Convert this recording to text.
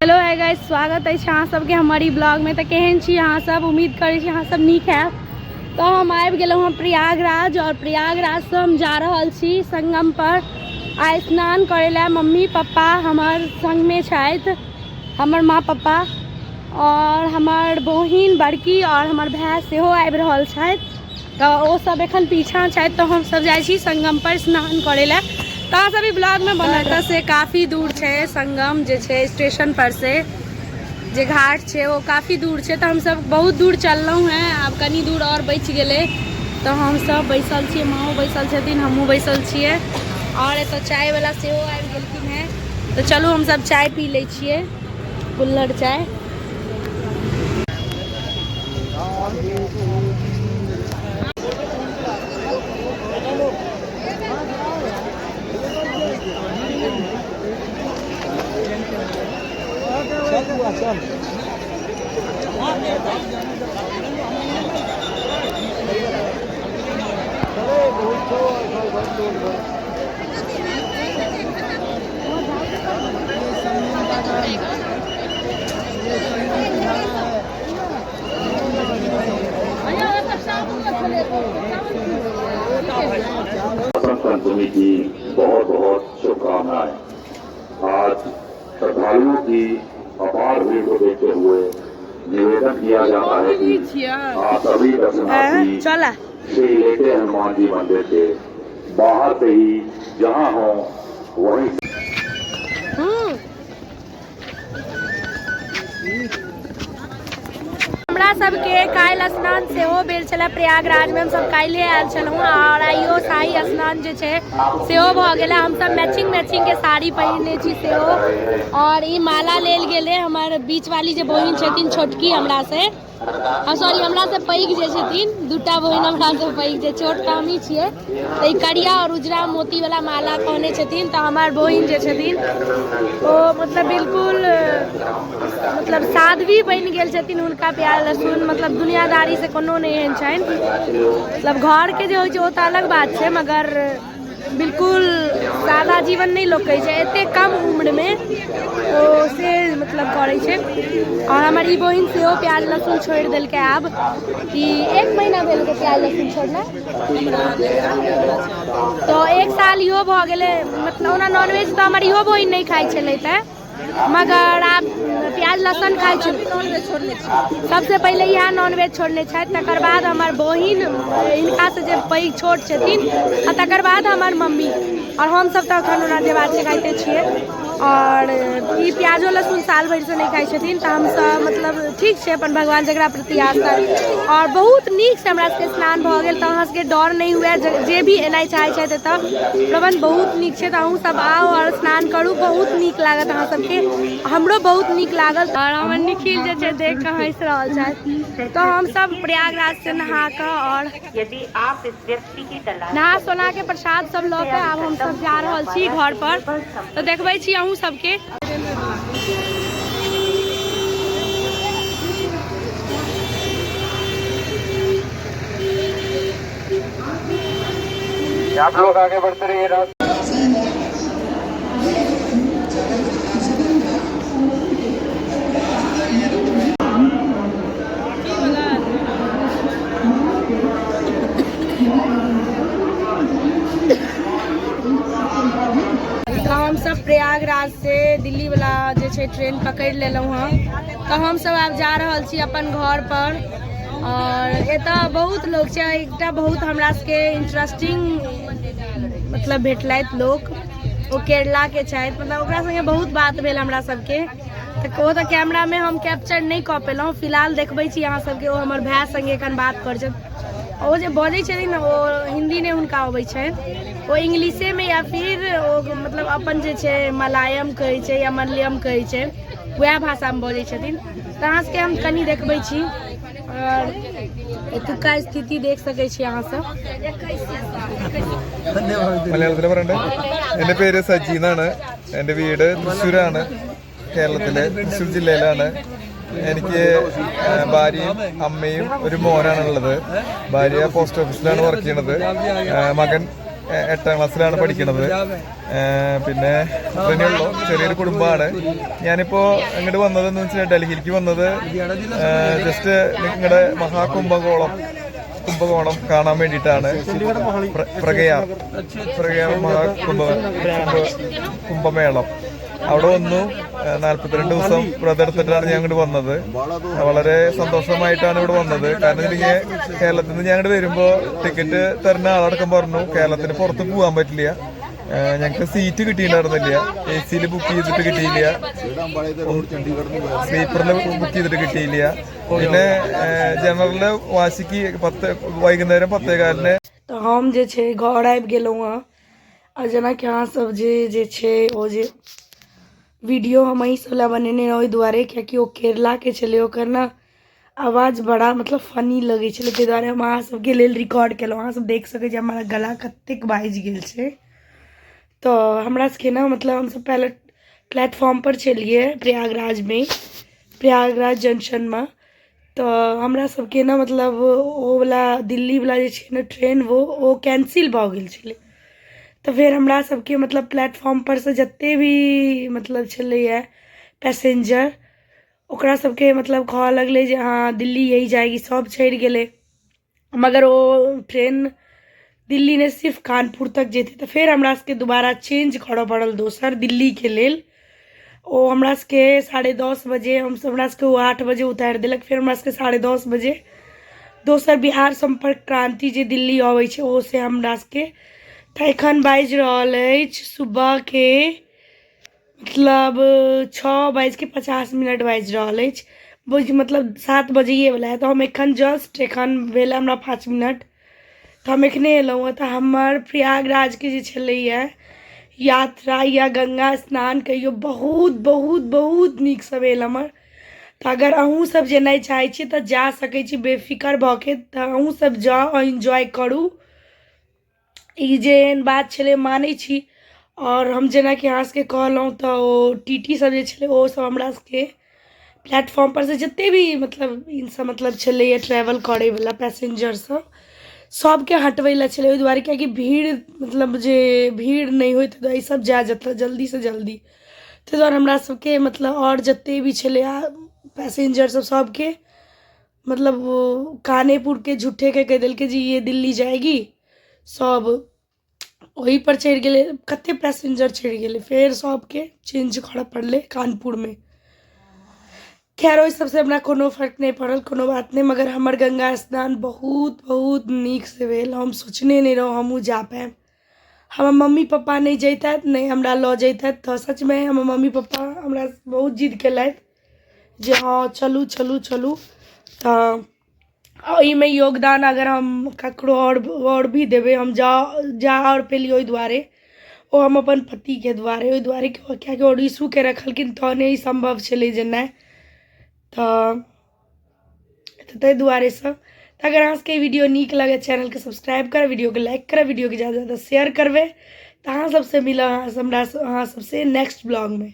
Hello है guys, स्वागत है अहाँ सबके हमारी ब्लॉग में। तो केहन छी अहाँ सब? उम्मीद करै छी अहाँ सब नीक हैब। तो हम आबि गेलहुँ हँ प्रयागराज और प्रयागराजसँ हम जा रहल छी संगम पर आइ स्नान करै लए। मम्मी पप्पा हमर संगमे छथि, हमर माँ पप्पा और हमर बहिन बड़की और हमर भाय सेहो आबि रहल छथि। तो ओ सब एखन पीछा छथि, तो हम सब जाइ छी संगम पर स्नान करै लए। तो अहाँ सब ई ब्लॉग में बनल से काफ़ी दूर छै संगम जे छै, स्टेशन पर से जे घाट छै ओ काफ़ी दूर छै। तो हम सब बहुत दूर चललहुँ हैं, आब कनी दूर और बचि गेलै। तो हम सब बैसल छियै, माँओ बैसल छथिन, हमहूँ बैसल छियै और एतऽ चाय वाला सेहो आबि गेलखिन हेँ। तो चलू हम सब चाय पी लै छियै, कुल्हड़ चाय। बसंत पंचमी की बहुत बहुत शुभकामनाएं। आज श्रद्धालुओं की अपार भीड़ को देखते हुए निवेदन किया जाता है कि आप सभी दर्शनार्थी चला श्री लेटे हनुमान जी मंदिर के बाहर से ही जहां हो वहीं हमरा सबके काल्हि स्नान सेहो भेल छलै प्रयागराजमे। हमसब काल्हिए आयल छलहुँ और आइयो शाही स्नान जे छै सेहो भऽ गेलै। हमसब मैचिंग मैचिंगके साड़ी पहिरने छी सेहो। और ई माला लेल गेलै हमर बीच वाली जे बहिन छथिन, छोटकी हमरा से, सॉरी, हमरा से पैघ जे छथिन, दूटा बहिन हमरा से पैघ जे, छोट तऽ हमही छियै। तऽ ई करिया और उजरा मोती वाला माला कहने छथिन। तऽ हमर बहिन जे छथिन ओ मतलब बिल्कुल मतलब साध्वी बनि गेल छथिन। हुनका प्याज लहसुन मतलब दुनियादारी से कोनो नहि एहन छनि। मतलब घरके जे होइ छै ओ तऽ अलग बात छै, मगर बिल्कुल सादा जीवन नहि लोक कहै छै, एते कम उम्रमे ओ से मतलब करै छै। और हमर ई बहिन सेहो प्याज लहसुन छोड़ि देलकै। आब कि एक महीना भेल प्याज लहसुन छोड़ना, तो एक साल इहो भऽ गेलै। मतलब ओना नॉनवेज तऽ हमर इहो बहिन नहि खाइ छलै तऽ, मगर आब प्याज लहसुन खाइ छै। सबसे पहिले इएह नॉनवेज छोड़ने छथि, तकर बाद हमर बहिन हिनकासँ जे पैघ छोट छथिन, आ तकर बाद हमर मम्मी और हमसब तऽ एखन ओना जे बात छै खाइते छियै। और ई प्याजो लहसुन साल भरिसँ नहि खाइ छथिन, तऽ हमसब मतलब ठीक छै, अपन भगवान जकरा प्रति आस्था। और बहुत नीकसँ हमरा सबके स्नान भऽ गेल, तऽ अहाँ सबके डर नहि हुए। जे भी एनाइ चाहै छथि, एतऽ प्रबन्ध बहुत नीक छै, तऽ अहूँ सब आउ और स्नान करू, बहुत नीक लागत अहाँ सबके। हमरो बहुत नीक लागल। और हमर निखिल जे छै देख कऽ हँसि रहल छथि। तऽ हमसब प्रयागराज से नहा कऽ और यदि आप इस व्यक्ति की तलाश नहा सोना के प्रसाद सब लऽ कऽ आब हमसब जा रहल छी घर पर। तऽ देखबै छी अहूँ सबके। आप लोग आगे बढ़ते रहिए। तऽ हमसब प्रयागराज से दिल्ली वाला जे छै ट्रेन पकड़ि लेलहुँ हँ। तऽ हमसब आब जा रहल छी अपन घर पर। और एतऽ बहुत लोक छै। एकटा बहुत हमरा सबके इंटरेस्टिंग मतलब भेटलथि लोक, ओ केरलाके छथि। मतलब ओकरा संगे बहुत बात भेल हमरा सबके, तऽ ओ तऽ कैमरामे हम कैप्चर नहि कऽ पेलहुँ। फिलहाल देखबै छी अहाँ सबके, ओ हमर भाय संगे एखन बात करै छथि। ओ जे बजै छथिन ने, ओ हिन्दी नहि हुनका अबै छनि, ओ इंग्लिशेमे या फिर ओ मतलब अपन जे छै मलायम कहै छै या मलयम कहै छै, वएह भाषामे बजै छथिन। तऽ अहाँ सबके हम कनि देखबै छी और एतुका स्थिति देख सकै छी अहाँ सब। മലയാളത്തിൽ പറയണ്ടേ? എൻ്റെ പേര് സജി എന്നാണ്. എൻ്റെ വീട് തൃശ്ശൂരാണ്, കേരളത്തിലെ തൃശ്ശൂർ ജില്ലയിലാണ്. എനിക്ക് ഭാര്യയും അമ്മയും ഒരു മോനാണുള്ളത്. ഭാര്യ പോസ്റ്റ് ഓഫീസിലാണ് വർക്ക് ചെയ്യണത്. മകൻ 8ാം ക്ലാസ്സിലാണ് പഠിക്കുന്നത്. പിന്നെ അത്രയേ ഉള്ളൂ, ചെറിയൊരു കുടുംബമാണ്. ഞാനിപ്പോൾ ഇങ്ങോട്ട് വന്നതെന്ന് വെച്ചാൽ ഡൽഹിയിലേക്ക് വന്നത് ജസ്റ്റ് നിങ്ങളുടെ മഹാകുംഭകോളം കുംഭകോണം കാണാൻ വേണ്ടിയിട്ടാണ്. പ്രഗയാർ പ്രഗയാർ മഹാകുംഭ കുംഭമേളം അവിടെ വന്നു. 42 ദിവസം വ്രതം എടുത്തിട്ടാണ് ഞാൻ ഇങ്ങോട്ട് വന്നത്. വളരെ സന്തോഷമായിട്ടാണ് ഇവിടെ വന്നത്. കാരണം എനിക്ക് കേരളത്തിൽ നിന്ന് ഞാൻ ഇങ്ങോട്ട് വരുമ്പോൾ ടിക്കറ്റ് തരുന്ന ആളടക്കം പറഞ്ഞു കേരളത്തിന് പുറത്ത് പോകാൻ പറ്റില്ല, ഞങ്ങൾക്ക് സീറ്റ് കിട്ടിയിട്ടുണ്ടായിരുന്നില്ല, എ സിയിൽ ബുക്ക് ചെയ്തിട്ട് കിട്ടിയില്ല, സ്ലീപ്പറിൽ ബുക്ക് ചെയ്തിട്ട് കിട്ടിയില്ല. പിന്നെ ജനറലില് വാശിക്ക് 10 വൈകുന്നേരം 10:15 तऽ हम जे छै घर आबि गेलहुँ हँ। आ जेनाकि अहाँसभ जे जे छै ओ जे वीडियो हम अहीँ लए बनेने रही ओहि दुआरे, कियाकि ओ केरलाके छलै, ओकर ने आवाज बड़ा मतलब फनी लगै छलै, ताहि दुआरे हम अहाँ सबके लेल रिकॉर्ड केलहुँ। अहाँसब देख सकै छी हमर गला कतेक बाझि गेल छै। तऽ हमरा सबके ने मतलब हमसब पहिले प्लेटफॉर्मपर छलियै प्रयागराजमे, प्रयागराज जंक्शनमे। तऽ हमरा सबके ने मतलब ओवला दिल्लीवला जे छै ने ट्रेन ओ कैंसिल भऽ गेल छलै। तऽ फेर हमरा सबके मतलब प्लेटफॉर्मपर सँ जते भी मतलब छलैए पैसेंजर, ओकरा सबके मतलब कहऽ लगलै जे हँ दिल्ली यही जाएगी, सब चढ़ि गेलै। मगर ओ ट्रेन दिल्ली नहि, सिर्फ कानपुर तक जेतै। तऽ फेर हमरा सबके दोबारा चेंज करऽ पड़ल दोसर दिल्लीके लेल। ओ हमरा सबके 10:30 बजे, हमसब हमरा सबके ओ 8 बजे उतारि देलक। फेर हमरा सबके 10:30 बजे दोसर बिहार सम्पर्क क्रांति जे दिल्ली अबै छै ओ से हमरा सबके। तऽ एखन बाजि रहल अछि सुबहके मतलब 6:50 बाजि रहल अछि, बुझ मतलब 7 बजैएवला है। तऽ हम एखन जस्ट एखन भेल हमरा 5 मिनट, तऽ हम एखने एलहुँ हँ। तऽ हमर प्रयागराजके जे छलैए यात्रा या गंगा स्नान कहियौ, बहुत बहुत बहुत नीकसँ भेल हमर। तऽ अगर अहूँ सब जेनाइ चाहै छी तऽ जा सकै छी बेफिकर भऽ के। तऽ अहूँ सब जाउ आओर इन्जॉय करू। ई जे एहन बात छलै मानै छी। आओर हम जेनाकि अहाँ सबके कहलहुँ तऽ ओ टी टी सब जे छलै ओ सब हमरा सबके प्लेटफॉर्मपर सँ जते भी मतलब ईसब मतलब छलैए ट्रेवल करैवला पैसेंजर सब, सबके हटबै लए छलै ओहि दुआरे, कियाकि भीड़ मतलब जे भीड़ नहि होइत ताहि दुआरे सब जाय जतऽ जल्दीसँ जल्दी। ताहि दुआरे हमरा सबके मतलब आओर जते भी छलै पैसेंजर सब सबके मतलब ओ कानेपुरके झूठेके कहि देलकै जे ये दिल्ली जाएगी, सब ओहिपर चढ़ि गेलै, कते पैसेंजर चढ़ि गेलै। फेर सबके चेंज करऽ पड़लै कानपुरमे। खैर ओहि सबसँ हमरा कोनो फर्क नहि पड़ल, कोनो बात नहि। मगर हमर गंगा स्नान बहुत बहुत नीकसँ भेल। हम सोचने नहि रहौँ हमहूँ जा पायब। हमर मम्मी पप्पा नहि जैतथि, नहि हमरा लऽ जैतथि। तऽ सचमे हमर मम्मी पप्पा हमरा बहुत जिद केलथि जे हँ चलू चलू चलू। तऽ एहिमे योगदान अगर हम ककरो आओर भी देबै, हम जा जा आओर पेलियै ओहि दुआरे, ओ हम अपन पतिके दुआरे, ओहि दुआरे कियाकि ओ रिशुके रखलखिन तहने ई सम्भव छलै जेनाइ। तऽ ताहि दुआरेसँ तऽ अगर अहाँ सबके ई वीडियो नीक लागै, चैनलके सब्सक्राइब करब, वीडियोके लाइक करब, वीडियोके ज्यादा ज़्यादा शेयर करबै। तऽ अहाँ सबसँ मिलब अहाँ हमरा अहाँ सबसँ नेक्स्ट ब्लॉगमे।